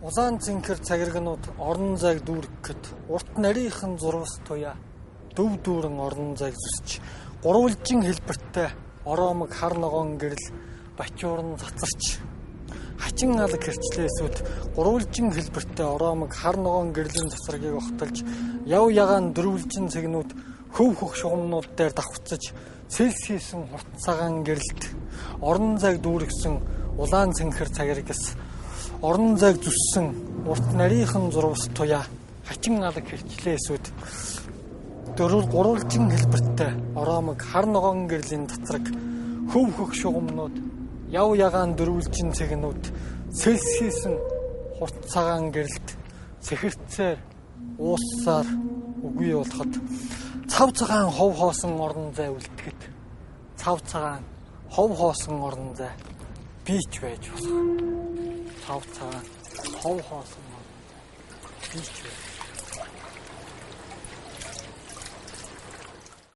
Улаан цэнхэр цагирганууд орон зайг дүүргэхэд урт нарийхан зурвас туяа дөв дүүрэн орон зайг зүсч гурвалжин хэлбэртэй ороомог хар ногоон гэрэл бачуурн цацарч хачин алаг хэрчлээсүүд гурвалжин хэлбэртэй ороомог хар ногоон гэрлийн цацрагийг огтолж яв ягаан дөрвөлжин цэгнүүд хөв хөх шугамнууд дээр давхцаж цэлс хийсэн хурц цагаан гэрэлт орон зайг дүүргэсэн улаан цэнхэр цагиргас орон зайг зүссэн урт нарийхан зурвас туяа хачин алаг хэрчлээсүүд дөрвөл гурвалжин хэлбэртэй ороомог хар ногоон гэрлийн цацраг хөв хөх шугамнууд яв ягаан дөрвөлжин цэгнүүд цэлс хийсэн хурц цагаан гэрэлт цэхэрцээр ууссаар үгүй болоход цав цагаан хов хоосон орон зай үлдэхэд цав цагаан хов хоосон орон зай би ч байж болох. Цав цагаан хов хоосон орон зай би ч байж.